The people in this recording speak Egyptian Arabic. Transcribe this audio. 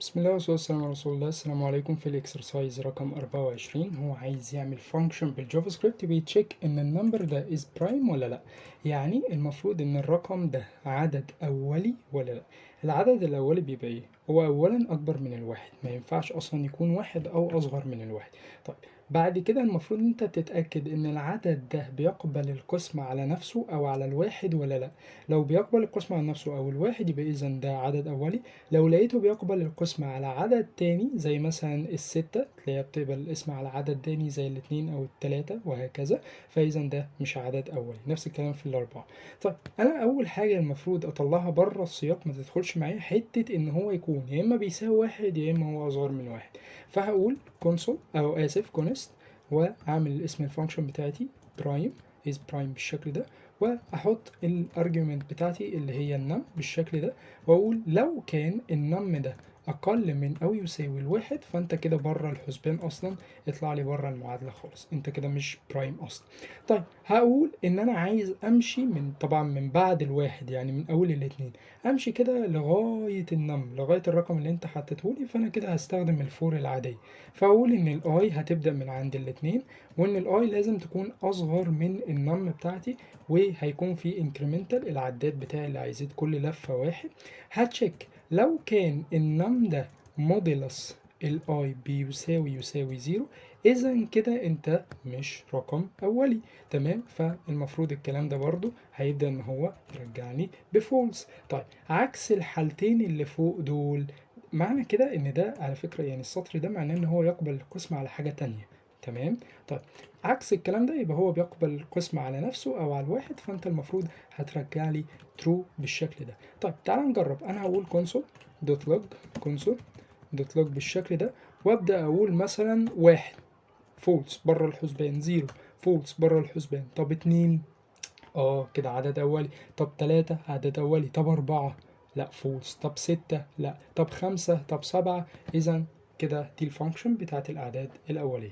بسم الله والصلاة والسلام على رسول الله. السلام عليكم. في ال exercise رقم 24 هو عايز يعمل function بال JavaScript بي check ان ال number ده is prime ولا لا. يعني المفروض ان الرقم ده عدد اولي ولا لا. العدد الاولي بيبقى ايه؟ هو اولا اكبر من الواحد، ما ينفعش اصلا يكون واحد او اصغر من الواحد. طيب بعد كده المفروض انت تتأكد ان العدد ده بيقبل القسمة على نفسه او على الواحد ولا لا. لو بيقبل القسمة على نفسه او الواحد يبقى اذا ده عدد اولي. لو لقيته بيقبل القسمة على عدد تاني زي مثلا الستة، تلاقيها بتقبل القسمة على عدد تاني زي الاتنين أو التلاتة وهكذا، فإذا ده مش عدد أولي. نفس الكلام في الأربعة. طيب أنا أول حاجة المفروض أطلعها بره السياق ما تدخلش معايا حتة إن هو يكون يا إما بيساوي واحد يا إما هو أصغر من واحد. فهقول console أو آسف const، وأعمل اسم ال function بتاعتي prime is prime بالشكل ده، واحط ال argument بتاعتي اللي هي ال num بالشكل ده، واقول لو كان ال num ده اقل من او يساوي الواحد فانت كده بره الحسبان اصلا، اطلع لي بره المعادله خالص، انت كده مش prime اصلا. طيب هقول ان انا عايز امشي من طبعا من بعد الواحد، يعني من اول الاتنين امشي كده لغايه ال num، لغايه الرقم اللي انت حطيته لي. فانا كده هستخدم ال for العاديه، فاقول ان ال i هتبدا من عند الاتنين، وان ال i لازم تكون اصغر من ال num بتاعتي، وهيكون في incremental العداد بتاعي اللي هيزيد كل لفه واحد. ه check لو كان ال num ده modulus ال i بيساوي يساوي zero، اذا كده انت مش رقم اولي. تمام، فالمفروض الكلام ده برضو هيبدا ان هو يرجعني ب false. طيب عكس الحالتين اللي فوق دول، معنى كده ان ده على فكرة يعني السطر ده معناه ان هو يقبل القسمة على حاجة تانية. تمام، طيب عكس الكلام ده يبقى هو بيقبل القسمة على نفسه او على الواحد، فانت المفروض هترجع لي true بالشكل ده. طيب تعال نجرب. انا هقول console dot log console dot log بالشكل ده، وابدا اقول مثلا واحد false بره الحسبان، zero false بره الحسبان. طب اتنين كده عدد اولي. طب تلاتة عدد اولي. طب اربعة لا false. طب ستة لا. طب خمسة. طب سبعة. اذا كده دي ال function بتاعت الاعداد الاولية.